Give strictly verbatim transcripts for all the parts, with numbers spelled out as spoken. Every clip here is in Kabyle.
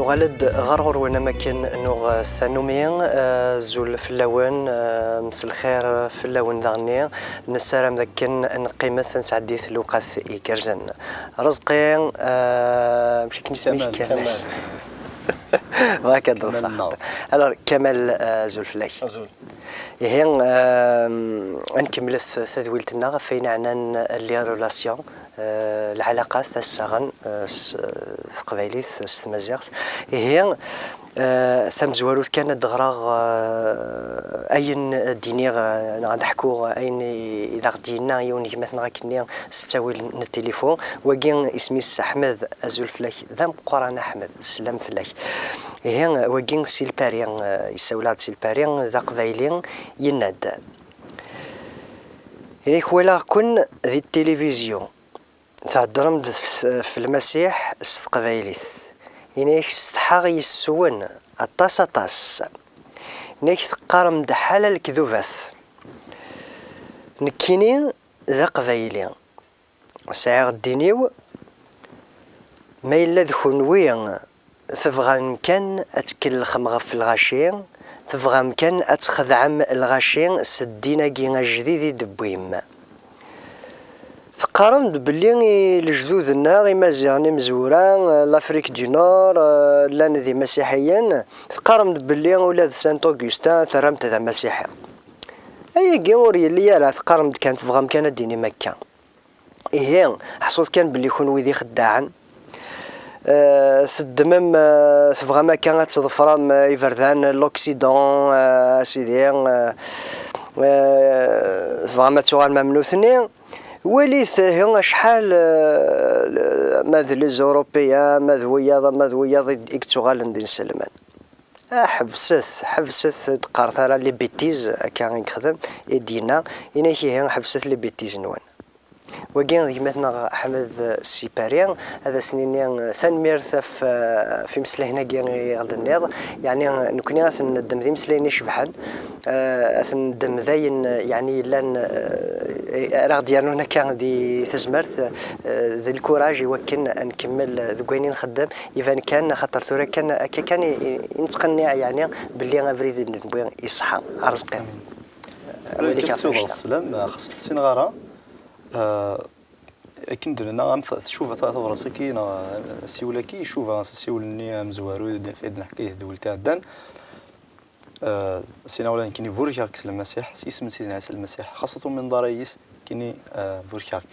Ɣal-d ɣer ɣur-wen am akken nuɣ tanumi, eh, azul fell-awen, eh, mselxir fell-awen daɣenni. Nessaram d akken neqqimet nesɛeddi-t lewqat igerrzen. Rezqi, eh, amek akken isem-ik? Kamal. Kamal. Bɣa ad Kamal d-ṣaḥ. Nnaɣ. Alors, Kamal, eh, azul fell-ak. Azul. Ihi, eh, ad nkemmlet tadwilt-nneɣ ɣef wayen ɛnan les relations, eh, lɛalaqat, assaɣen, eh, s, eh, teqbaylit, s tmaziɣt. Ihi, eh, tamezwarut kan ad d-ɣreɣ, eh, ayen ad d-iniɣ, eh, neɣ ad d-ḥkuɣ ayen i, i d aɣ-d-yenna yiwen n gma-tneɣ akkenni s ttawil n tilifu. Wagi isem-is Ḥmed, azul fell-ak, d ameqqran a Ḥmed, sslam fell-ak. Ihi, wagi si Lpari, eh, yessawel-aɣ-d si Lpari, d aqbayli, yenna-d. Ini-k walaɣ-ken di tilivizyu, theddrem-d f-, f Lmasiḥ s teqbaylit. Ini-k setḥaɣ yes-wen aṭas, aṭas. Ini-k teqqarem-d ḥala lekdubat. Nekkini d aqbayli. Sɛiɣ ddin-iw. Ma yella d kunwi tebɣam kan ad tkellxem ɣef lɣaci, tebɣam kan ad txedɛem lɣaci s ddin-agi ajdid i d-tewwim. Teqqarem-d belli i lejdud-nneɣ imaziɣen imezwura, l'Afrique du Nord, eh, llan d imasiḥiyen, teqqarem-d belli ula d Saint Augustin terram-t d amasiḥi. Ayagi ur yelli ara, teqqarem-d kan, tebɣam kan ad d-tinim akka. Ihi, ḥṣut kan belli kunwi d ixeddaɛen. Eh, teddmem, eh, tebɣam akka ad tḍefrem, eh, iberdan n l'Occident, eh, a sidi, eh, eh, tebɣam ad tuɣalem am nutni. Walit, ihi, acḥal, eh, ma d les Européens, ma d wiyaḍ, ma d wiyaḍ i d-, i yettuɣalen d inselmen. Ah, ḥebset, ḥebset, ur d-qqaret ara les bêtises, akka i yexdem, i d-yenna, ini-k ihi, ḥebset les bêtises-nwen. Wagi d gma-tneɣ Ḥmed si Paris, ad as-nini tanemmirt ɣef, ɣef imeslayen-agi i ɣ-d-tenniḍ. Yeɛni, nekkni ad ten-neddem d imeslayen icebḥen, eh, ad ten-neddem d ayen, yeɛni, yellan, eh, ara ɣ-d-yernun akka di tezmert, eh, d lkuraj i wakken ad nkemmel deg wayen i nxeddem. Iban kan, axaṭer tura kan, akka kan i, i, i nettqenniɛ, yeɛni, belli abrid i d-newwi iṣeḥḥa. Arezqi. Amin. Awal-ik ɣef ssiwḍeɣ annect-a. Sslam, xas ur t-ssineɣ ara. Ah, akken d-nenna, am t-, tcuba ta-, tabrat-agi, neɣ, ah, asiwel-agi, icuba s asiwel-nni amezwaru i d-, i d-neḥka i tedwilt iɛeddan. Ah, sinaw la nekkini burkeɣ-k s Lmasiḥ, s yisem n Sidna Ɛisa Lmasiḥ, xas ur tumineḍ ara yis, nekkini, ah, burkeɣ-k.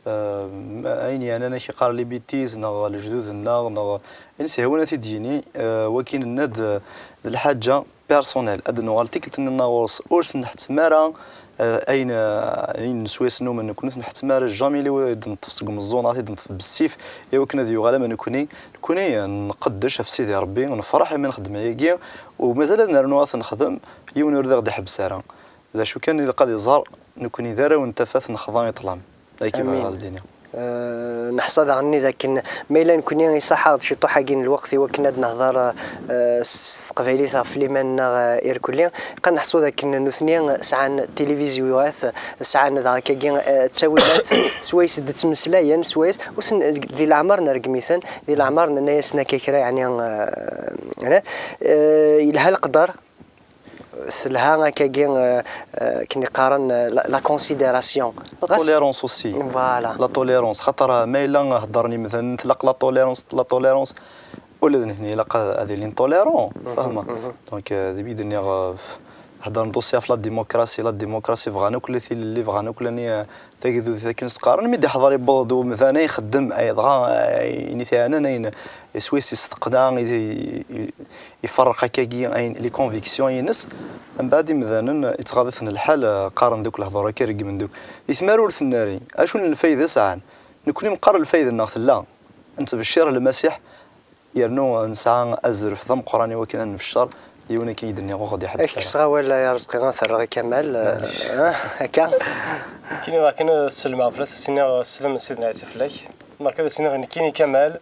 Ah, ma-, ayen yeɛnan ak-iqqar les bêtises, neɣ lejdud-nneɣ, neɣ ayen s-ihwan ad t-id-yini, ah, wagi nenna-d, ah, d lḥaǧa personnel, ad d-nuɣal tikkelt-nni ɣur-s, ur s-nḥettem ara, eh, ayen, eh, ayen n swayes numen nekkni, ur t-nḥettem ara, jamais i d-neṭṭef seg umeẓẓuɣ neɣ ad t-id-neṭṭef bessif i wakken ad yuɣal am nekkni. Nekkni, eh, nqeddec ɣef Sidi Ṛebbi, nefṛeḥ imi nxeddem ayagi, u mazal ad nernu ad t-nexdem, yiwen ur d aɣ-d-iḥebbes ara. D acu kan, ilaq ad iẓer nekkni d arraw n tafat, nexḍa i ṭṭlam. Akken bɣiɣ ad s-d-iniɣ. Eh, neḥṣa daɣen-nni dakken ma yella nekkni iṣaḥ-aɣ-d ciṭuḥ-agi n lweqt i wakken ad nehder, eh, s teqbaylit ɣef liman-nneɣ, eh, irkelli. Qan neḥṣu dakken nutni sɛan tilivizyu-at, sɛan daɣ akkagi, eh, ttawilat, swayes d-ttmeslayen, swayes, ur ten-, di leɛmer nergem-iten, di leɛmer nenna-yasen akka kra, yeɛni, eh, eh, yelha leqder. Telha akkagi, eh, eh, akken i qqaren, eh, la, la considération. La tolérance aussi. Voilà. La tolérance. Xaṭer, eh, ma yella heddren imdanen, tlaq la tolérance, la tolérance. Ula d nehni ilaq ad, ad ilin tolérant, fahma? Donc, eh, d mi d-nniɣ, eh, heddren-d aussi ɣef la démocratie, la démocratie, bɣan akk la tilelli, bɣan akk lani, eh, tagdudit akken s-qqaren, mi d-iḥḍer yewweḍ-d umdan ay ixeddem, ay dɣa, ay, ini-t yeɛnan ayen, swayes yesteqneɛ, i, i, iferreq akkagi ayen, les convictions-ines, mbeɛd imdanen ittɣaḍ-iten lḥal, qqaren-d akk lehdur akka, reggmen-d akk. Di tmara ur ten-nerri, acu n lfayda sɛan? Nekkni meqqar lfayda-nneɣ tella, nettbeccir Lmasiḥ, yernu nesɛa azref d ameqqran i wakken ad nbeccer yiwen akken i d-nniɣ ur ɣ-d-iḥebbes ara. Ad k-kkseɣ awal, ay Arezqi, ad t-rreɣ i Kamal, eh, akka. Nekkini bɣiɣ kan ad sellmeɣ fell-as, ad s-iniɣ slem n Sidna Ɛisa fell-ak. Neɣ kan ad s-iniɣ nekkini Kamal,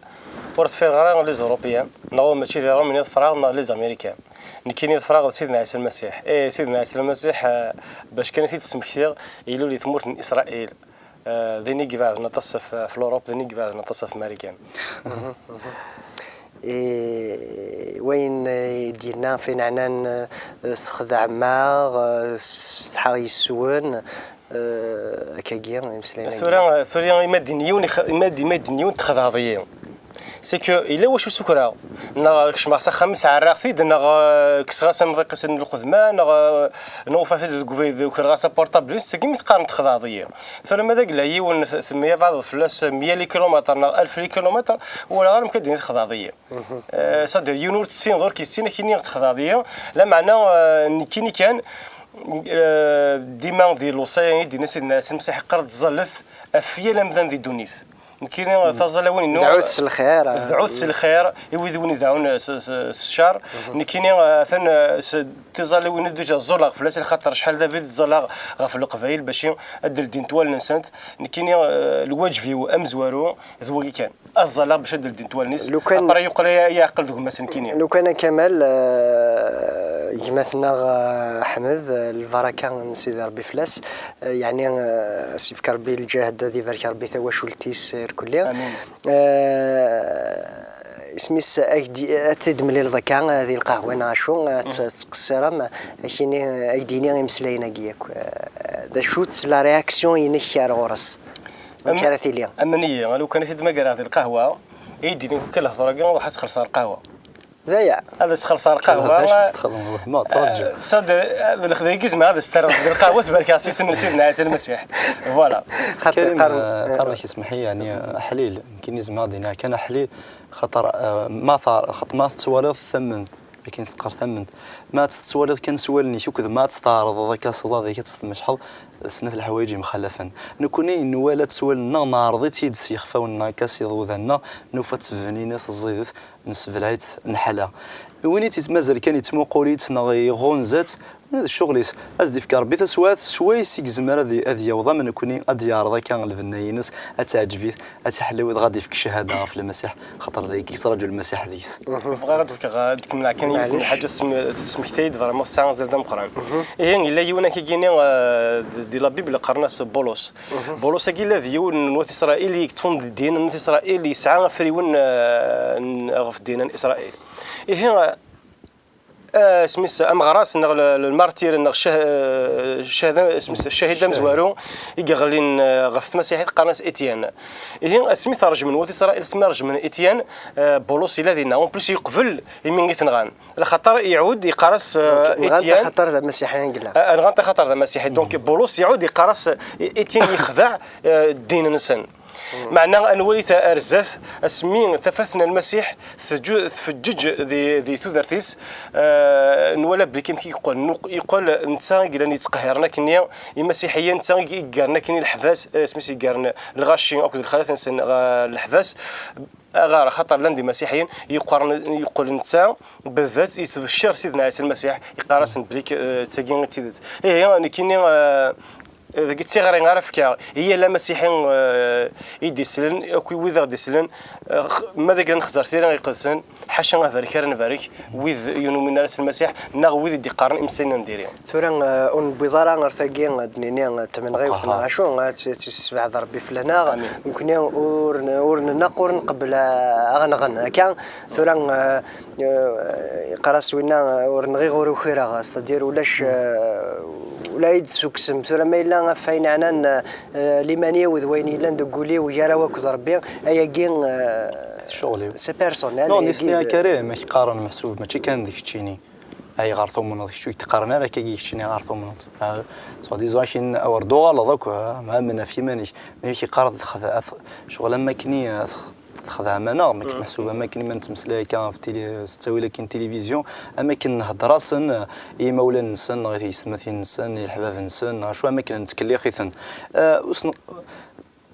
ur ḍfireɣ ara les Européens, neɣ mačči d Iṛumyen i ḍefreɣ, neɣ les Américains. Nekkini ḍefreɣ d Sidna Ɛisa Lmasiḥ. Eh, Sidna Ɛisa Lmasiḥ, eh, bac kan ad t-id-smektiɣ, ilul di tmurt n Isṛayil. Eh, din i ibeɛden aṭas ɣef, ɣef l'Europe, din i ibeɛden aṭas ɣef Marikan. I wayen i d-yenna ɣef wayen ɛnan, eh, sxedɛem-aɣ, eh, ssetḥaɣ yes-wen, eh, akkagi, imeslayen-agi. Tura, tura, ima d-yenna yiwen ix-, ima d-, ima d-yenna yiwen texdeɛḍ-iyi. C'est que yella wacu sukreɣ, neɣ kecmeɣ s axxam-is ɛerraɣ-t-id, neɣ, eh, kkseɣ-as amḍiq-is n lxedma, neɣ, eh, neɣ ufiɣ-t-id deg ubrid, ukreɣ-as aportable-is, segmi teqqarem texdeɛḍ-iyi. Tura ma d agla yiwen, t-, temyabaɛdeḍ fell-as mya likilumitr neɣ alef likilumitr, ur walaɣ ara amek ad d-yini texdeɛḍ-iyi. Eh, c'est-à-dire, yiwen ur tessineḍ, ur k-yessin, ad k-yini texdeɛḍ-iyi. Lameɛna, eh, nekkini kan, eh, dima di lewṣaya i d-yenna Sidna Ɛisa Lmasiḥ, yeqqar-d: "Ẓẓallet ɣef yal amdan di ddunit." Nekkini, eh, taẓalawin-inu, dɛut s lxir, eh. Dɛut s lxir i wid win ideɛɛun, eh, s, s, s ccer. Nekkini, eh, atan, eh, s tiẓalawin déjà ẓẓulleɣ fell-as, lxaṭer acḥal d abrid ẓẓalleɣ ɣef Leqbayel bac ad d-ldint wallen-nsent. Nekkini, eh, lwaǧeb-iw amezwaru d wagi kan. Ad ẓẓalleɣ bac ad d-ldint wallen-is. Lukan après yuqel ay, ay aɛqel d gma-s nekkini. Lukan a Kamal, eh, gma-tneɣ, eh, Ḥmed, eh, lbaraka n Sidi Ṛebbi fell-as, eh, yeɛni, eh, as-yefk Ṛebbi lǧehd, ad ibarek Ṛebbi tawacult-is irkelli. Amin. Eh, isem-is, ad k-d-, ad t-id-temlileḍ akka, eh, di lqahwa neɣ acu, eh, ad tt-, ad tettqeṣṣirem, ad k-yini, ad k-d-yini imeslayen-agi akk. Eh, d acu-tt la réaction-inek ar ɣur-s? Amek ara tili? Amen-iyi, a lukan i t-id-magareɣ di lqahwa, i yi-d-yini, "Kukal lehdur-agi, ruḥ ad txellṣeḍ lqahwa." D aya. Ad as-xellṣeɣ lqahwa. Acu txedmeḍ, wehmeɣ, ttṛaǧu. Eh, sad, eh, d lexdayeg i zemreɣ ad as-terreɣ di lqahwa, tbarek-as isem n Sidna Ɛisa Lmasiḥ. Voilà. Xaṭer Karim, qqaren, eh, eh, qqaren-ak ismeḥ-iyi, yeɛni, eh, aḥlil. Nekkini zemreɣ ad d-iniɣ kan aḥlil, xaṭer, eh, ma ta-, xaṭ-, ma tettwaliḍ tamment, akken teqqar tamment. Ma tettwaliḍ kan s wallen-ik, akked ma tettɛerḍeḍ akka s uḍad-ik ad tt-tmecḥeḍ, d snat leḥwayeǧ yemxalafen. Nekkni nwala-tt s wallen-nneɣ, neɛreḍ-itt-id s yixfawen-nneɣ akka s iḍudan-nneɣ, nufa-tt bnin, teẓẓidet, nessebleɛ-itt, neḥla. Win i tt-mazal kan yettmuqul-itt neɣ iɣunza-tt, win d ccɣel-is. Ad s-d-ifk Ṛebbi taswiɛt, swayes i yezmer ad, ad yaweḍ am nekkni, ad d-yeɛreḍ akka lbenna-ines, ad teɛǧeb-it, ad tt-iḥellu, dɣa ad d-ifk ccahada ɣef Lmasiḥ, xaṭer d ayagi i yettraǧu Lmasiḥ deg-s. Bɣiɣ ad d-fkeɣ, ad d-kemmleɣ kan yiwet n lḥaǧa, tesm-, tesmektay-d vraiment tesɛa azal d ameqqran. Ihi, yella yiwen akkagini, eh, di, di la Bible qqaren-as Bulus. Bulus-agi yella d yiwen n wat Isṛayil i yeṭṭfen di ddin n wat Isṛayil, yesɛa afriwen, eh, n, ɣef ddin n Isṛayil. Ihi, eh, eh, isem-is ameɣras neɣ le, le martyr neɣ ccah-, eh, ccahada, isem-is ccahid amezwaru i yeɣlin, eh, ɣef tmasiḥit, qqaren-as Étienne. Ihi, asmi t-rejmen wat Isṛayil, asmi rejmen Étienne, eh, Bulus yella dinna. En plus, yeqbel imi i t-nɣan. Lxaṭer iɛud yeqqar-as, eh, Étienne. Nɣan-t axaṭer d amasiḥi i yella. Eh, nɣan-t axaṭer d amasiḥi. Donc, Bulus iɛud yeqqar-as, eh, Étienne yexdeɛ, eh, ddin-nsen. Meɛna ad nwali ta-, ar zdat, asmi tafat n Lmasiḥ tfeǧǧu-, tfeǧǧeǧ di, di tudert-is, eh, nwala belli kan yeqqel, nuq-, yeqqel netta i yellan yettqehhiren akkenni imasiḥiyen, netta i yeggaren akkenni leḥbas, eh, asmi s-yeggaren lɣaci akked lxalat-nsen ɣer leḥbas. Aɣar, axaṭer llan d imasiḥiyen, yeqqar-, yeqqel netta baba-s yettbecciṛ Sidna Ɛisa Lmasiḥ, yeqqar-asen belli k-, eh, d tagi i d tidet. Ihi, nekkini, eh, dagi d tiɣri ara fkeɣ i yal amasiḥi, eh, i d-isellen, akk i wid i ɣ-d-isellen, eh, x-, ma d agla nexẓer tira iqedsen, ḥaca abarek ara nbarek wid ur numin ara s Lmasiḥ, neɣ wid i d-iqqaren imeslayen n diri. Tura, eh, ur newwiḍ ara ɣer tagi, ad d-nini, eh, d tamenɣiwt neɣ acu, eh, ad tt-, ad tt-yessebɛed Ṛebbi fell-aneɣ. Amin. Nekkni ur n-, ur nneqq, ur nqebbel, eh, ad ɣ-nɣen. Akka, tura, eh, eh, yeqqar-as winna, eh, ur nɣiɣ, ur ukireɣ, c'est-à-dire ulac, eh, ula i d-tessuksem. Tura ma yella ɣef wayen ɛnan, eh, liman-iw d wayen yellan deg wul-iw gar-aw akked Ṛebbi, ayagi, eh, d ccɣel-iw, c'est personnel, non, ayagi nitni d- akka ara am ak-qqaren, meḥsub mačči kan d keččini. Ayɣer tumneḍ kečč, ur k-qqaren ara akkagi keččini ayɣer tumneḍ. Ah, soi-disant akin awer d-uɣaleḍ akk, ah, ma amen ɣef yiman-ik. Mi ak-yeqqar ad txed-, ad t-, ccɣel am wakken i, ah, tex-, texdeɛem-aneɣ, ma meḥsub am wakken ma nettmeslay akka ɣef tili-, s ttawil akin tilivizyu, am wakken nhedder-asen, ah, i yimawlan-nsen, neɣ i teysetmatin-nsen, i leḥbab-nsen, neɣ acu am wakken nettkellix-iten. Ah, ur sen-,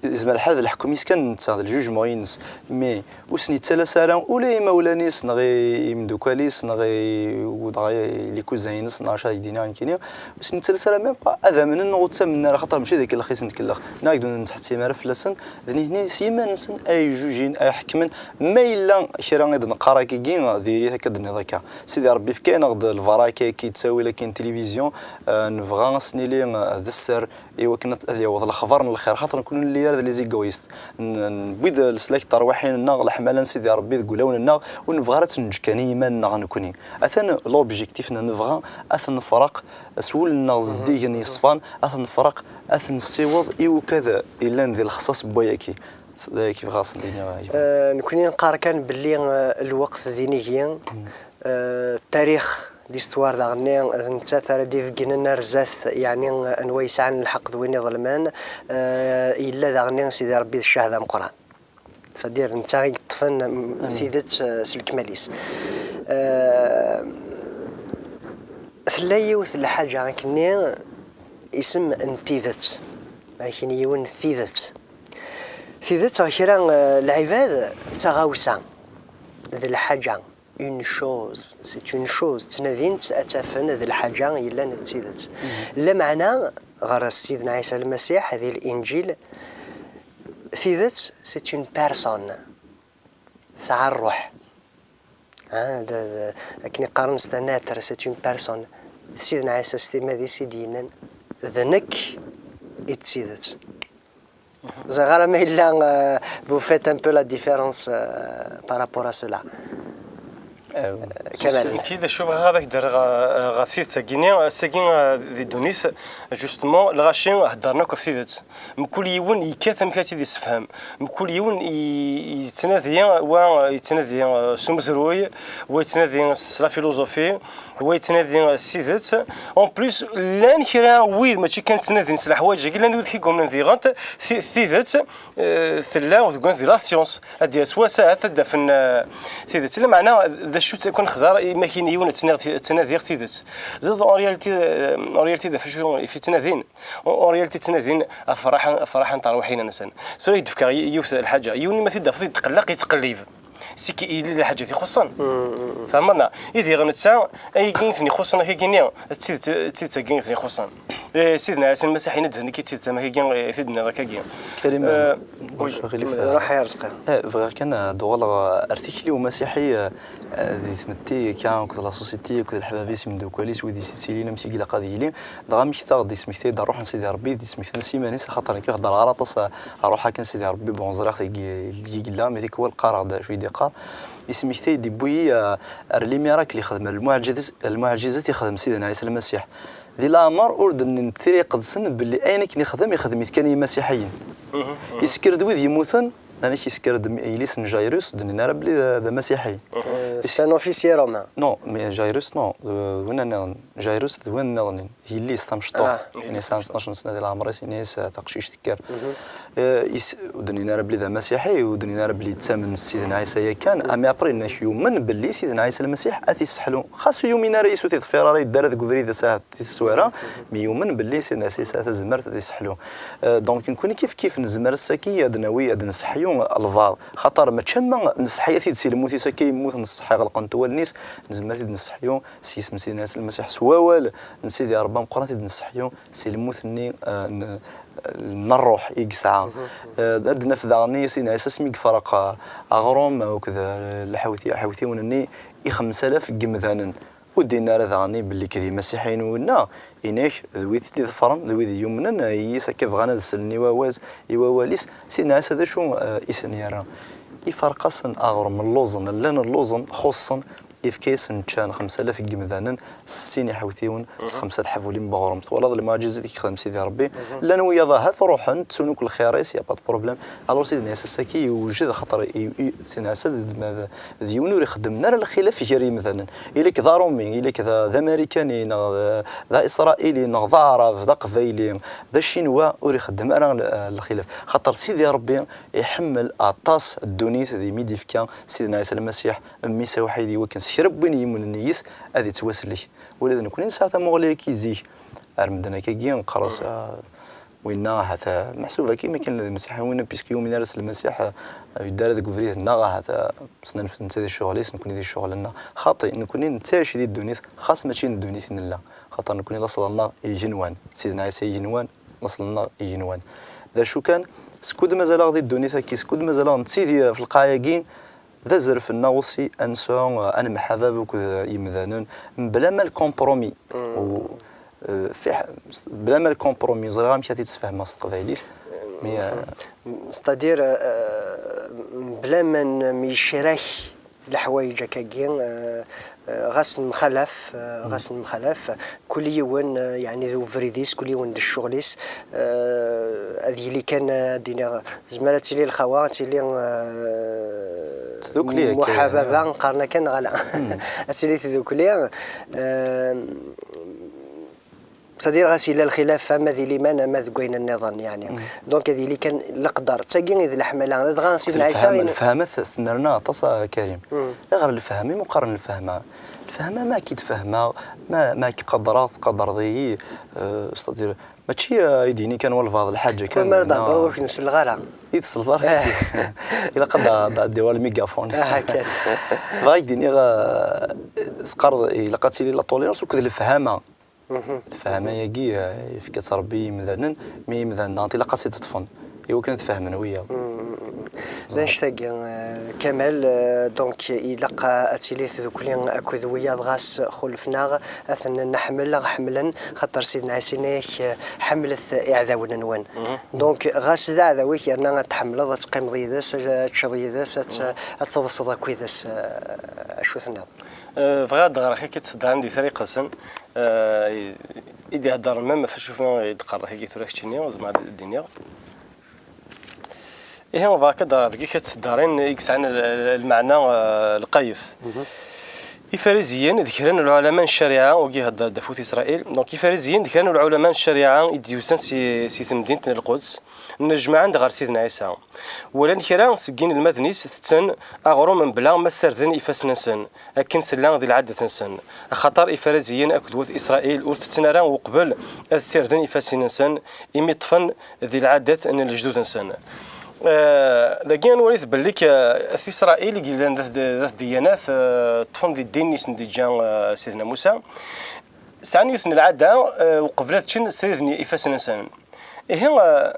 Yezmer lḥal d leḥkem-is kan netta, d lǧuǧmu-ines, mais ur sen-yettalas ara ula i yimawlan-is, neɣ i yimeddukal-is, neɣ i, dɣa i les cousins-ines, neɣ acu ara k-d-iniɣ nekkini, ur sen-yettalas ara même pas ad amnen neɣ ur ttamnen ara, xaṭer mačči d akellex i sen-tkellex. Neɣ ad ur-nettḥettim ara fell-asen, d nitni s yiman-nsen ay jujin, ay ḥekmen. Ma yella kra i d-neqqar akkagi, diri-t akka d-tenniḍ akka. Sidi Ṛebbi yefka-aneɣ-d lbaraka-agi, yettawi akin tilivizyu, eh, nebɣa ad s-nili, eh, d sser, i wakken ad, ad yaweḍ lexbar n lxir, xaṭer nekkni ur nelli d les égoïstes. N-, newwi-d leslak n terwiḥin-nneɣ, leḥmala n Sidi Ṛebbi deg wulawen-nneɣ, ur nebɣi ara ad tt-neǧǧ kan i yiman-nneɣ nekkni. Atan l'objectif-nneɣ, nebɣa ad t-nefreq s wul-nneɣ zeddigen yeṣfan, ad t-nefreq, ad t-nessiweḍ i wukad yellan di lexṣaṣ n wayaki. D ayaki bɣiɣ ad s-d-iniɣ, a gma. Eh, nekkni neqqar kan belli, eh, lweqt d inigi, eh, tarix, l'histoire daɣenni, d nettat ara d-ibeggnen ar zdat, yeɛni, eh, anwa yesɛan lḥeqq d win iḍelmen, eh, yella daɣenni Sidi Ṛebbi d ccahed ameqqran. C'est-à-dire, d netta i yeṭṭfen, mm, tidet, eh, s lekmal-is. Eh, tella yiwet n lḥaǧa akkenni, isem n tidet. Akkenni yiwen n tidet. Tidet ɣer kra, eh, lɛibad d taɣawsa, d lḥaǧa, une chose, c'est une chose, ttnadin-tt ad tt-afen d lḥaǧa yellan d tidet. Lameɛna ɣer Sidna Ɛisa Lmasiḥ di Linǧil, tidet, c'est une personne, tesɛa ṛṛuḥ. Ah, d, d, akken i qqaren, c'est un être, c'est une personne. Sidna Ɛisa s timmad-is i d-yennan, d nekk i d tidet. Ẓriɣ ara ma yella, euh, vous faites un peu la différence, euh, par rapport à cela. Euh, Kamal. Nekki d acu bɣiɣ ad ak-d-rreɣ, euh, ɣef tidet-agi-nni, ass-agi, euh, di ddunit, justement, lɣaci heddren akk ɣef tidet. Mkul yiwen yekkat amek ad tt-id-yessefhem. Mkul yiwen i-, yettnadi, wa yettnadi, euh, s umezruy, wa yettnadi s la philosophie, wa yettnadi s tidet. En plus, llan kra wid mačči kan ttnadin s leḥwayeǧ-agi, llan wid i yumnen diɣen ti-, tidet, eh, tella deg wanda di la science. Ad d-yas wass ahat ad d-afen, eh, tidet. Lameɛna d acu tt-, kan xẓer, ma kien yiwen ad ttnadiɣ ti-, ttnadiɣ tidet. Ziḍ en réalité, eh, en réalité d acu i fi ttnadin. En, en réalité ttnadin afraḥ, afraḥ n terwiḥin-nsen. Tura i d-fkeɣ y-, yiwet lḥaǧa. Yiwen ma t-id-tafeḍ yetqelleq, yettqellib. C'est que yella lḥaǧa i t-ixuṣṣen. Tfehmeḍ neɣ? Idiɣ netta, ayagi i ten-ixuṣṣen akagini, d tidet, d tidet-agi i ten-ixuṣṣen. Eh, Sidna Ɛisa Lmasiḥ yenna-d d nekk i d tidet am akagi, eh, i t-id-tenniḍ akagi. Karim, eh, ur wi-, aɣilif, kemmel, eh, ruḥ ar tzqi. Eh, bɣiɣ kan ad uɣaleɣ, eh, ar tikli umasiḥi, eh, eh, di tmetti akka, akked la société, akked leḥbab-is, imeddukal-is, wid i s-yettilin, amek i ilaq ad yili. Dɣa mmektaɣ-d, ismektay-d ṛṛuḥ n Sidi Ṛebbi, i d-ismektan s yiman-is, axaṭer nekk heddreɣ ara aṭas, eh, ṛṛuḥ akken Sidi Ṛebbi, bon, ẓriɣ-t deg, deg yella, mi tikwal qqareɣ-d acu i d-iqqar. Ismektay-d, yewwi-yi, eh, ar les miracles i xedmen, lmuɛǧizat, lmuɛǧizat i xedem Sidna Ɛisa Lmasiḥ. Di leɛmer ur d-nnint Tira Iqedsen belli ayen akken ixdem, ixdem-it kan i yimasiḥiyen. Isekker-d wid yemmuten, amek isekker-d yelli-s n Jairus, ur d-nnin ara belli d, d amasiḥi. Euh, c'est un officier romain. Non, mais Jairus, non, d, d winna nniḍen. Jairus d win nniḍen. Yelli-s tamecṭuḥt, ah, akken yesɛan tnac n sna di leɛmer-is, ini-as, "A taqcict, kker." Eh, is-, ur d-nnin ara belli d amasiḥi, ur d-nnin ara belli yettamen s Sidna Ɛisa yakan, ami après yenna-k yumen belli Sidna Ɛisa Lmasiḥ ad t-isseḥlu. Xas ur yumin ara yis, ur t-iḍfir ara, yedda ara deg ubrid-is ahat di teswara, mi yumen belli Sidna Ɛisa yesɛa tazmert ad t-isseḥlu. Eh, donc, nekkni kif kif nezmer ass-agi ad nawi, ad nseḥyu lbaḍ. Xaṭer mačči ama nseḥya-t-id si lmut-is akka yemmut, nṣeḥḥi, ɣelqent wallen-is, nezmer ad t-id-nseḥyu s yisem n Sidna Ɛisa Lmasiḥ, s wawal n Sidi Ṛebbi ameqqran, ad t-id-nseḥyu si lmut-nni, eh, n, n ṛṛuḥ i yesɛa. Eh, ad d-naf daɣen i Sidna Ɛisa asmi yefreq, eh, aɣrum akked, eh, lḥewti-, lḥewtiwen-nni i xemsa alaf n yemdanen. Ur d-yenni ara daɣen belli d imasiḥiyen winna, inek d wid i t-iḍefren, d wid yumnen, eh, yis akka bɣan ad slen i wawaz-, i wawal-is. Sidna Ɛisa d acu, eh, i sen-yerra? Iferq-asen aɣrum, lluẓen, llan lluẓen, xuṣṣen, yefka-yasen ččan xemsa alaf n yemdanen, s sin iḥewtiwen, s xemsa tḥabulin n weɣrum. Twalaḍ lmuɛǧizat i yexdem Sidi Ṛebbi? Llan wiyaḍ ahat ruḥen, ttun akk lxir-is, y a pas de problème. Alors Sidna Ɛisa ass-agi yewjed, axaṭer i, i, Sidna Ɛisa d, d, d yiwen ur ixeddmen ara lxilaf gar yemdanen. Ili-k d Aṛumi, ili-k d, d Amarikani, neɣ d, d Aisṛayili, neɣ d Aɛṛab, d Aqbayli, d Acinwa, ur ixeddem ara l-, lxilaf. Xaṭer Sidi Ṛebbi iḥemmel aṭas ddunit, d imi d-ifka Sidna Ɛisa Lmasiḥ, mmi-s awḥid, i wakken s kra n win yumnen yis ad ittwasellek. Ula d nekkni nesɛa tamuɣli-agi zik. Ar medden akkagi nqerres, ah, winna ahat, ah, meḥsub akka, imi kan d imasiḥiyen winna, puisque yumin ara s Lmasiḥ, ah, yedda ara deg ubrid-nneɣ, ahat, ah, s nanef netta di ccɣel-is, nekkni di ccɣel-nneɣ. Xaṭi, nekkni nettɛic di ddunit, xas mačči n ddunit i nella. Xaṭer nekkni laṣel-nneɣ igenwan. Sidna Ɛisa igenwan, laṣel-nneɣ igenwan. D acu kan, skud mazal-aɣ di ddunit-agi, skud mazal-aɣ nettidir ɣef lqaɛa-agi, d azref-nneɣ aussi ad nesɛu, eh, anemḥabab akked yemdanen, mebla ma lkompromi. U, eh, fiḥ-, mebla ma lkompromi, ẓriɣ amek ad t-id-sfehmeɣ s teqbaylit. Mais, euh, c'est-à-dire, euh, bla ma n-, myecrak leḥwayeǧ akkagi, euh, euh, ɣas nemxalaf, euh, ɣas nemxalaf, kul yiwen, euh, yeɛni d ubrid-is, kul yiwen d ccɣel-is, euh, ad yili kan, euh, ad d-iniɣ, tezmer ad tili lxawa, ad tili, euh, Tdukli akka, muḥababa, ah, qqaren akka neɣ ala. Ad tili tdukli. Euh, C'est-à-dire ɣas yella lxilaf ama di liman ama deg wayen nniḍen, yeɛni. Donc ad yili kan leqder. D tagi i d leḥmala. Dɣa Sidna Ɛisa lefhama, yin- lefhama t-, tennerna aṭas, a Karim. Ayɣer lefhama? Imi qqaren lefhama. Lefhama ma k-id-fehmeɣ, ma, ma k-qadreɣ, tqadreḍ-iyi, euh, c'est-à-dire, mačči, euh, i d-yini kan walbeɛḍ lḥaǧa kan, ma ara d-thedreḍ ur k-nselleɣ ara. I tselleḍ ara. Ilaq ad d-, d-, d-ɛeddiɣ lmigafun. Aha, kan. Bɣiɣ ad k-d-iniɣ, euh, teqqareḍ ilaq ad tili la tolérance akked lefhama. Lefhama-agi, eh, yefka-tt Ṛebbi i yimdanen, mi imdanen daɣen ilaq ad tt-id-ṭṭfen i wakken ad fehmen wiyaḍ. D annect-agi, eh, Kamal, eh, donc ilaq ad tili tdukli akked wiyaḍ, ɣas xulfen-aɣ, ad ten-neḥmel, ad ɣ-ḥemmlen, xaṭer Sidna Ɛisa yenna-yak, eh, ḥemmlet iɛdawen-nwen. Donc ɣas d aɛdaw-ik, yerna ad t-tḥemmleḍ, ad teqqimeḍ yid-s, ad teččeḍ yid-s, ad t-, ad teḍseḍ akked-s, eh, acu tenniḍ? Eh, bɣiɣ ad d-ɣreɣ akka tseddarin di Tira Iqedsen, eh, i, i d-iheddren même ɣef acu i d-qqareɣ akka tura keččini, zemreɣ ad d-iniɣ. Ihi, bɣiɣ akka ad d-ɣreɣ deg akka tseddarin i yesɛan l-, l-, lmeɛna, eh, lqayet. Ifariziyen d kra n lɛulama n ccariɛa, wagi ihedder-d ɣef Isṛayil. Donc, Ifariziyen d kra n lɛulama n ccariɛa i d-yusan si, si temdint n Lquds, nnejmaɛen-d ɣer Sidna Ɛisa. Walan kra seg yinelmaden-is tetten aɣrum mebla ma ssarden ifassen-nsen, akken tella di lɛadat-nsen, axaṭer Ifariziyen akked wat Isṛayil ur tetten ara uqbel ad ssirden ifassen-nsen, imi ṭṭfen di lɛadat n lejdud-nsen. Eh, dagi ad nwali belli k-, at Isṛayil i yellan dat, dat ddiyanat, eh, ṭṭfen di ddin i sen-d-iǧǧa, eh, Sidna Musa, sɛan yiwet n lɛada, eh, uqbel ad ččen sriden ifassen-nsen. Ihi, eh,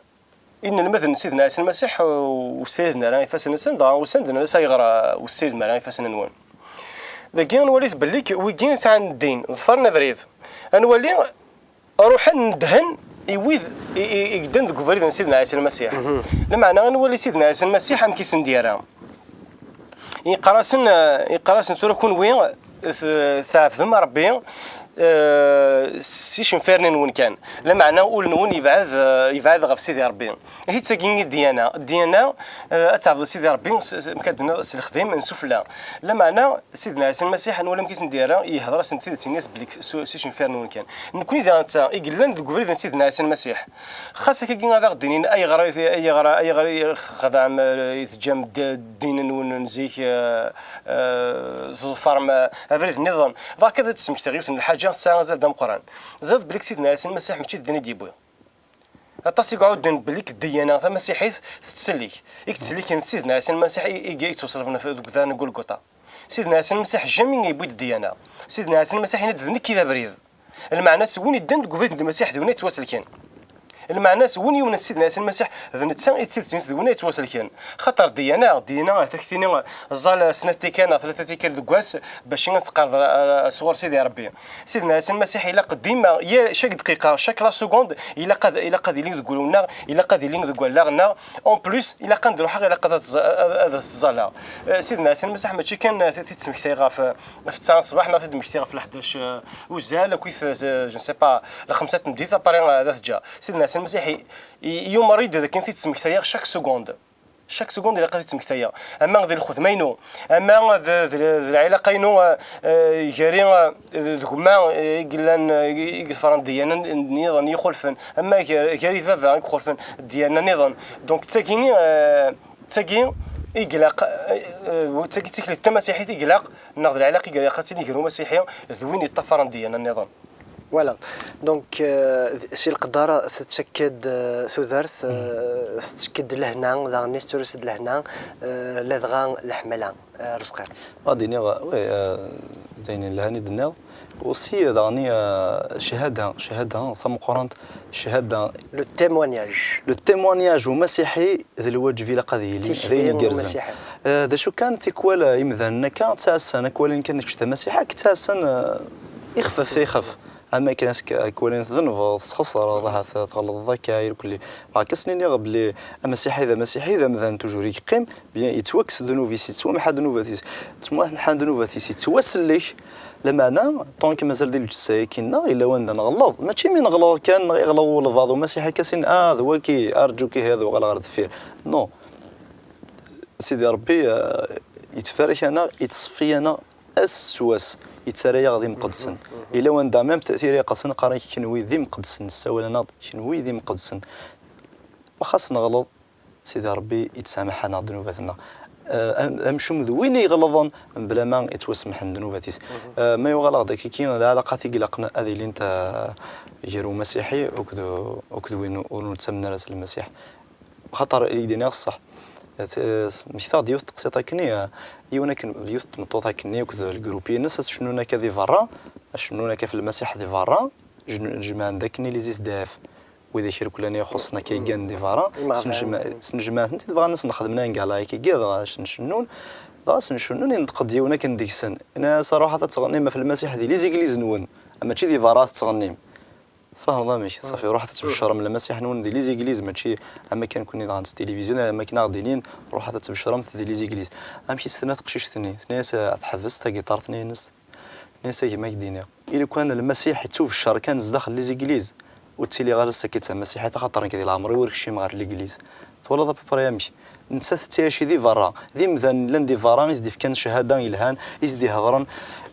inelmaden n Sidna Ɛisa Lmasiḥ, uh, ur ssiriden ara ifassen-nsen, dɣa usan-d nnan-as ayɣer, uh, ur tessiridem ara ifassen-nwen. Dagi ad nwali belli k-, wigi sɛan ddin, ḍefren abrid. Ad nwali, ruḥen nedhen i wid i, i, i yeddan deg ubrid n Sidna Ɛisa Lmasiḥ. Lameɛna ad nwali Sidna Ɛisa Lmasiḥ amek i sen-d-yerra. Yeqqar-asen, eh, yeqqar-asen, tura kunwi, eh, tɛebdem Ṛebbi, eh, s icenfiren-nwen kan. Lameɛna ul-nwen yebɛed, eh, yebɛed ɣef Sidi Ṛebbi. Ihi d tagi i ddyana. Ddyana, eh, ad tɛebdeḍ Sidi Ṛebbi s, s, amek ad d-nniɣ, s lexdim n sufella. Lameɛna Sidna Ɛisa Lmasiḥ, ad nwali amek i sen-d-yerra, yehder-asen-d tidet, yenna-as belli s, s icenfiren-nwen kan. Nekni daɣ netta i yellan deg ubrid n Sidna Ɛisa Lmasiḥ. Xas akkagi ad aɣ-d-inin ayɣer i t-, ayɣer, ayɣer i txedɛem, eh, i teǧǧam d-, ddin-nwen n zik, eh, eh, tḍefrem, eh, abrid nniḍen. Bɣiɣ kan ad d-smektiɣ yiwet n lḥaǧa tesɛa azal d ameqqran. Ẓriɣ belli Sidna Ɛisa Lmasiḥ mačči d ddin i d-yewwi. Aṭas i iɛudden belli ddyana tamasiḥit tettsellik. I yettselliken d Sidna Ɛisa Lmasiḥ i, i, i yettwaṣelben f-, deg udrar n Gulguṭa. Sidna Ɛisa Lmasiḥ jamais yewwi-d ddyana. Sidna Ɛisa Lmasiḥ yenna-d, "D nekk i d abrid." Lmeɛna-s, win yeddan deg ubrid n Lmasiḥ d win ay yettwaselken. Lmeɛna-s, win yumnen s Sidna Ɛisa Lmasiḥ d netta i d tidet-ines d win ay yettwaselken. Xaṭer ddyana, ddyana, ahat ad k-tini, ẓẓal snat tikkal neɣ tlata tikkal deg wass bac ad tqerrbeḍ, eh, sɣur Sidi Ṛebbi. Sidna Ɛisa Lmasiḥ ilaq dima, yal, chaque dqiqa, chaque la seconde, ilaq ad, ilaq ad ilin deg wul-nneɣ, ilaq ad ilin deg wallaɣ-nneɣ. En plus, ilaq ad ruḥeɣ, ilaq ad, ad, ad, ad ẓẓaleɣ. Eh, Sidna Ɛisa Lmasiḥ mačči kan, eh, t-, t-id-smektayeɣ ɣef, ɣef ttesɛa n ṣṣbeḥ neɣ t-id-mektiɣ ɣef leḥdac, eh, uzal, akkit, eh, je ne sais pas, lxemsa n tmeddit, après, eh, ad t-ǧǧeɣ. Sidna Ɛisa Lmasiḥ i, i, yumer-iyi-d d akken t-id-smektayeɣ chaque seconde. Chaque seconde ilaq ad t-id-smektayeɣ. Ama di lxedma-inu, ama d, d, d lɛilaqa-inu, eh, eh, gar-i, eh, d gma, eh, i yellan, eh, i, i iḍefren ddyana n-, nniḍen i ixulfen, ama gar, gar-i d baba i ixulfen ddyana nniḍen. Donc, d tagini, eh, d tagi i ilaq, eh, eh, d tagi d tiklit tamasiḥit i ilaq, neɣ d lɛilaqa i ilaq ad tili gar umasiḥi d win yeṭṭafaren ddyana nniḍen. Voilà. Donc, euh, si leqder tettak-d, euh, tudert, euh, tettak-d lehna, daɣen tettures-d lehna, euh, ladɣa leḥmala, euh, Rezqi. Ad iniɣ, oui, euh, d ayen yelhan i d-tenniḍ. Aussi, euh, daɣen, euh, cchada, cchada tameqqrant, cchada. Le témoignage. Le témoignage umasiḥi d lwaǧeb ilaq ad yili, d ayen igerrzen. Eh, d acu kan, tikwal, eh, imdanen akka ttɛassan, ad k-walin kan kečč d amasiḥi, ad k-ttɛassan, eh, ixef ɣef ixef. Am akken ass-, ad k-walin tdenbeḍ, tesxeṣreḍ, ahat tɣelḍeḍ akka, irkelli. Bɣiɣ ad s-iniɣ belli amasiḥi d amasiḥi, d amdan toujours i yeqqim, bien, yettwakkes ddnub-is, yettwamḥa ddnubat-is, yettwamḥa ddnubat-is, yettwasellek. Lameɛna, tant que mazal di lǧetta-agi-nneɣ, yella wanda nɣelleḍ. Mačči mi neɣleḍ kan, neɣ iɣleḍ walbeɛḍ umasiḥi akka sin, ah, d waki, arǧu-k ihi ad uɣaleɣ ɣer deffir. Non. Sidi Ṛebbi, eh, yettbarak-aneɣ, yettṣeffi-aneɣ ass s wass, yettarra-yaɣ d imqedsen. Yella wanda même t-, tira iqedsen qqaren-ak kenwi d imqedsen, ssawalen-aɣ-d kenwi d imqedsen. Ma xas neɣleḍ, Sidi Ṛebbi yettsameḥ-aneɣ ddnubat-nneɣ. Eh, am-, amcum d win iɣelḍen, mebla ma yettwasemḥen ddnubat-is. Eh, ma yuɣal-aɣ-d akkiki, lɛalaqat i ilaqen ad ilint, eh, gar umasiḥi akked, akked win ur nettamen ara s Lmasiḥ. Xaṭer i d-iniɣ ṣṣeḥ. T-, mmektaɣ-d yiwet teqsiṭ akkenni, eh, yiwen akken, yiwet tmeṭṭut akkenni akked lgrupi-ines ad cennun akka di berra, ad cennun akka f Lmasiḥ di berra, jn-, jemɛen-d akkenni les S D F. Widak irkelli ixuṣṣen akka yeggan di berra, imeɣban. Snejma-, snejmaɛen-tent-id, bɣan ad sen-xedmen un gala akka, dɣa ad sen-cennun, dɣa ad sen-cennun, inṭeq-d yiwen akken deg-sen. Yenna-as, "Ruḥet ad tɣennim ɣef Lmasiḥ di les églises-nwen, mačči di berra ad tettɣennim." Tfehmeḍ amek? Ṣafi, ruḥet ad tbecrem Lmasiḥ-nwen di les églises, mačči am akken kunni dɣa s tilivizyu, am akken a ɣ-d-inin, "Ruḥet ad tbecrem di les églises." Amek i s-tenna teqcict-nni? Tenna-yas, "Teḥbes tagiṭart-nni-ines." Tenna-yas, "A gma, ad k-d-iniɣ. I lukan Lmasiḥ ittubeccer kan zdaxel les églises, ur ttiliɣ ara ass-agi d tamasiḥit, axaṭer nekk di leɛmer-iw ur kcimeɣ ɣer l'église." Twalaḍ à peu près amek? Nettat tettɛici di berra, d imdanen llan di berra i s-d-ifkan cchada yelhan, i s-d-ihedṛen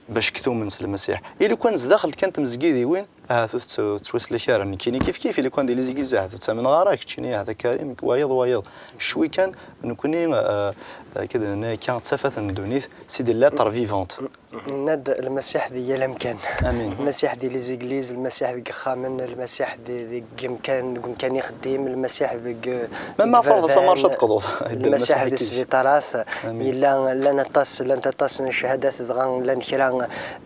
bac ktumen s Lmasiḥ. I lukan zdaxel kan tmezgidiwin, ahat ur tettw-, tettwaslak ara. Nekkini kifkif, i lukan di les églises, ahat ur ttamneɣ ara, keččini ahat a Karim, wayeḍ, wayeḍ. Ccwi kan, nekkni, eh, eh, akka d-nenna akka, d tafat n ddunit, c'est des lettres vivantes. Nenna-d Lmasiḥ di yal amkan. Amin. Lmasiḥ di les églises, Lmasiḥ deg yexxamen, Lmasiḥ di, deg yemkan, deg umkan ixeddim, Lmasiḥ deg, deg iberdan, ma ma tfeṛḍeḍ amarc ad teqḍuḍ. Lmasiḥ di sbiṭarat. Amin. Yella, llan aṭas, llant aṭas n cchadat, dɣa llan kra,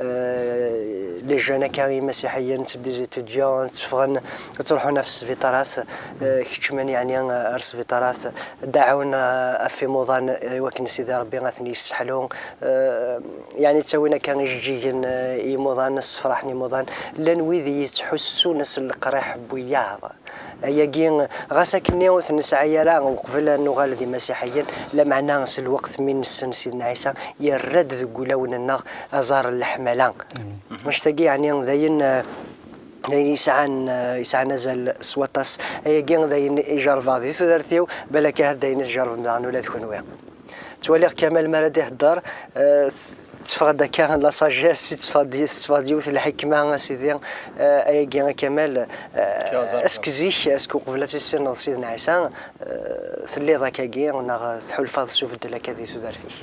eh, les jeunes akka, imasiḥiyen, des étudiants, tteffɣen, ttruḥun ɣef sbiṭarat, eh, keččmen yeɛni ar sbiṭarat, deɛɛun, eh, ɣef imuḍan, eh, i wakken Sidi Ṛebbi ad ten-yesseḥlu. Eh, yeɛni ttawin akka ijeǧǧigen, eh, i imuḍan, ssefraḥen imuḍan. Llan wid yettḥussun s leqriḥ n wiyaḍ. Ayagi, ɣas akkenni ur t-nesɛi ara uqbel ad nuɣal d imasiḥiyen, lameɛna s lweqt mi nessen Sidna Ɛisa, yerra-d deg wulawen-nneɣ aẓar n leḥmala. Amin. Annect-agi, yeɛni, d ayen, eh, d ayen yesɛan, eh, yesɛan azal s waṭas. Ayagi d ayen i jerrbeɣ di tudert-iw, balak ahat d ayen i tjerrbem daɣen ula d kenwi. Ttwaliɣ Kamal mi ara d-ihedder, eh, teffeɣ-d akka la sagesse, teffeɣ-d, teffeɣ-d yiwet n lḥikma, a sidi, eh, ayagi a Kamal, eh, est-ce que zik, est-ce que uqbel ad tissineḍ Sidna Ɛisa, eh, telliḍ akkagi, neɣ tḥulfaḍ s ubeddel akka di tudert-ik?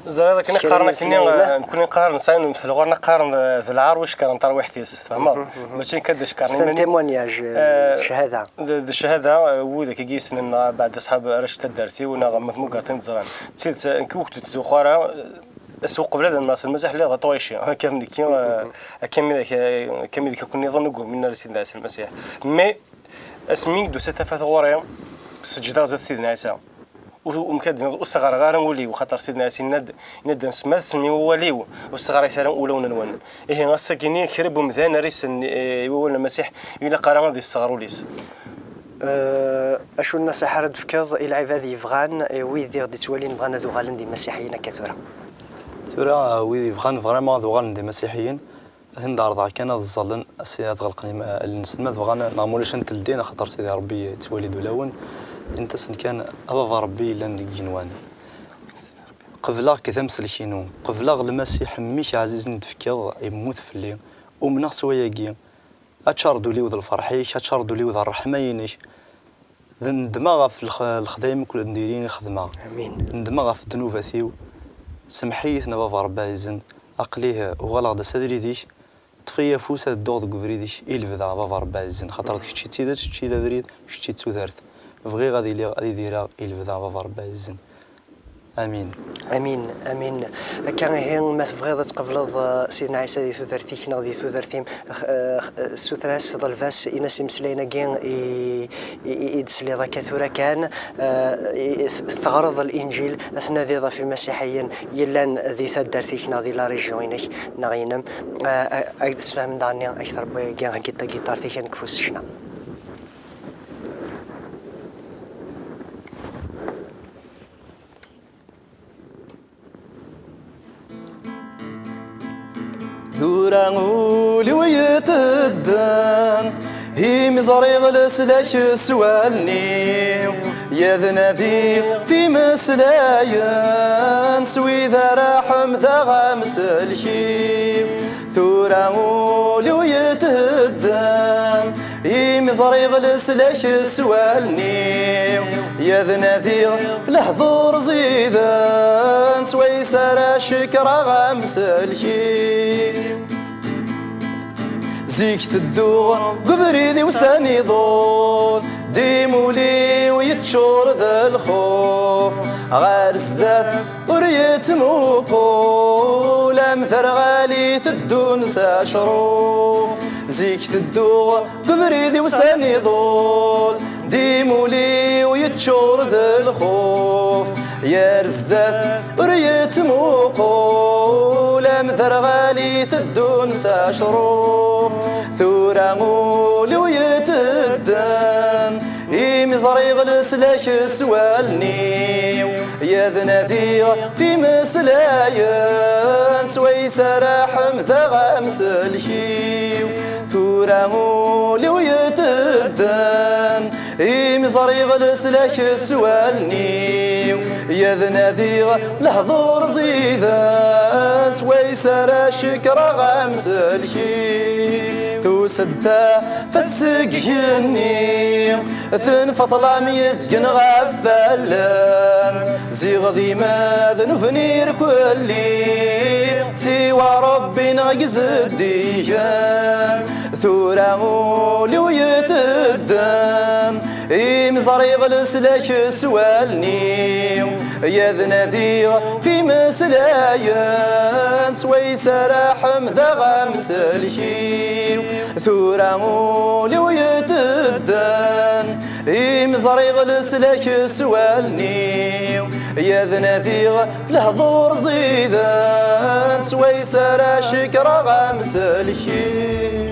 Ẓriɣ akken i qqaren akkenni, eh, nekkni qqaren, sɛin mtel ɣur-neɣ qqaren d, d lɛar wi cekkren tarwiḥt-is, tfehmeḍ? Mačči nekk ad d-cekkren iman-iw. C'est un témoignage, eh, d cchada. D, d cchada, eh, widak i yi-yessnen, neɣ beɛd aṣḥab arrac n taddart-iw, neɣ ma tmugert i m-ẓran. D tidet, eh, nekk ur k-d-ttzuxxu ara, eh, ass uqbel ad nnaɣ s Lmasiḥ lliɣ d aṭuɛici. Akka am nekki, eh, akka am widak, eh, akka am widak akk nniḍen ur yuminen ara s Sidna Ɛisa Lmasiḥ. Mais, asmi i d-tusa tafat ɣur-i, seǧǧdeɣ zdat Sidna Ɛisa. Ur, ur mkad-, ur sɣareɣ ara ul-iw, xaṭer Sidna Ɛisa yenna-d, yenna-d, "Semma-, semmi wawal-iw, ur sɣarit ara ulawen-nwen." Ihi, ass-agi-nni, kra n umdan ara isellen i, i wawal n Lmasiḥ, ilaq ara ad isseɣer ul-is. Eh, acu n nnaṣiḥa ara d-tefkeḍ i lɛibad yebɣan, i wid i ɣ-d-ittwalin bɣan ad uɣalen d imasiḥiyen akka tura? Tura, eh, wid yebɣan vraiment ad uɣalen d imasiḥiyen, ad ten-d-ɛerḍeɣ kan ad ẓẓallen, ad ɣelqen im-, allen-nsen ma bɣan, neɣ ma ulac ad n-teldin, axaṭer Sidi Ṛebbi yettwali-d ulawen. Init-asen kan, a Baba Ṛebbi yellan deg igenwan, qebleɣ-k d amsellek-inu, qebleɣ Lmasiḥ mmi-k ɛzizen i d-tefkiḍ, yemmut fell-i, umneɣ s wayagi, ad ččareḍ ul-iw d lferḥ-ik, ad ččareḍ ul-iw d ṛṛeḥma-inek. D, nedmeɣ ɣef lx-, lexdayem akked n diri i xedmeɣ. Amin. Nedmeɣ ɣef ddnubat-iw. Semmeḥ-iyi-ten a Baba Ṛebbi ɛzizen. Aql-i, eh, uɣaleɣ-d s abrid-ik. Ṭṭef-iyi afus ad dduɣ deg ubrid-ik i lebda a Baba Ṛebbi ɛzizen. Xaṭer d kečč i d tidet, kečč i d abrid, kečč i d tudert. Bɣiɣ ad iliɣ, ad idireɣ i lebda a Baba Ṛebbi ɛzizen. Amin. Amin, amin. Akka ihi, ma tebɣiḍ ad tqableḍ, eh, Sidna Ɛisa di tudert-ik neɣ di tudert-im, eh, eh, ssuter-as, ḍleb-as, in-as imeslayen-agi i, i, i d-tesliḍ akka tura kan, eh, i, i, teɣreḍ Linǧil, ad tnadiḍ ɣef imasiḥiyen yellan di taddart-ik neɣ di la région-inek neɣ inem, eh, eh, ad k-d-sfehmen daɣen akter n wayagi, heggi-d tagiṭart-ik, ad nekfu s ccna. Tura ul-iw yetedden, imi ẓriɣ leslak s wallen-iw, yad nadiɣ f imeslayen s wid ara ḥemdeɣ amsellek-iw. Tura ul-iw yethedden, imi ẓriɣ leslak s wallen-iw, yad nadiɣ f lehdur ẓiden, swayes ara cekreɣ amsellek-iw. Zik tedduɣ deg ubrid-iw s aniḍul, dim ul-iw yeččur d lxuf, ɣer zdat ur yettmuqul, am terɣali teddun s acruf. Zik tedduɣ deg ubrid-iw s aniḍul, dim ul-iw yeččur d lxuf, yar zdat ur yettmuqul, am terɣali teddun s acruf. Tura ul-iw yetedden, imi ẓriɣ leslak s wallen-iw, yad nadiɣ f imeslayen swayes ara ḥemdeɣ amsellek-iw. Tura ul-iw yetedden, imi ẓriɣ leslak s wallen-iw, yad nadiɣ f lehdur ẓiden, swayes ara cekreɣ amsellek-iw. Tusa-d tafat seg igenni, tenfeḍ lam yezgen ɣef wallen, ziɣ d imadnuben irkelli, siwa Rebbi neɣ i zeddigen. Tura ul-iw yetedden, imi ẓriɣ leslak s wallen-iw, yad nadiɣ f imeslayen swayes ara ḥemdeɣ amsellek-iw. Tura ul-iw yetedden, imi ẓriɣ leslak s wallen-iw, yad nadiɣ f lehdur ẓiden swayes ara cekreɣ amsellek-iw.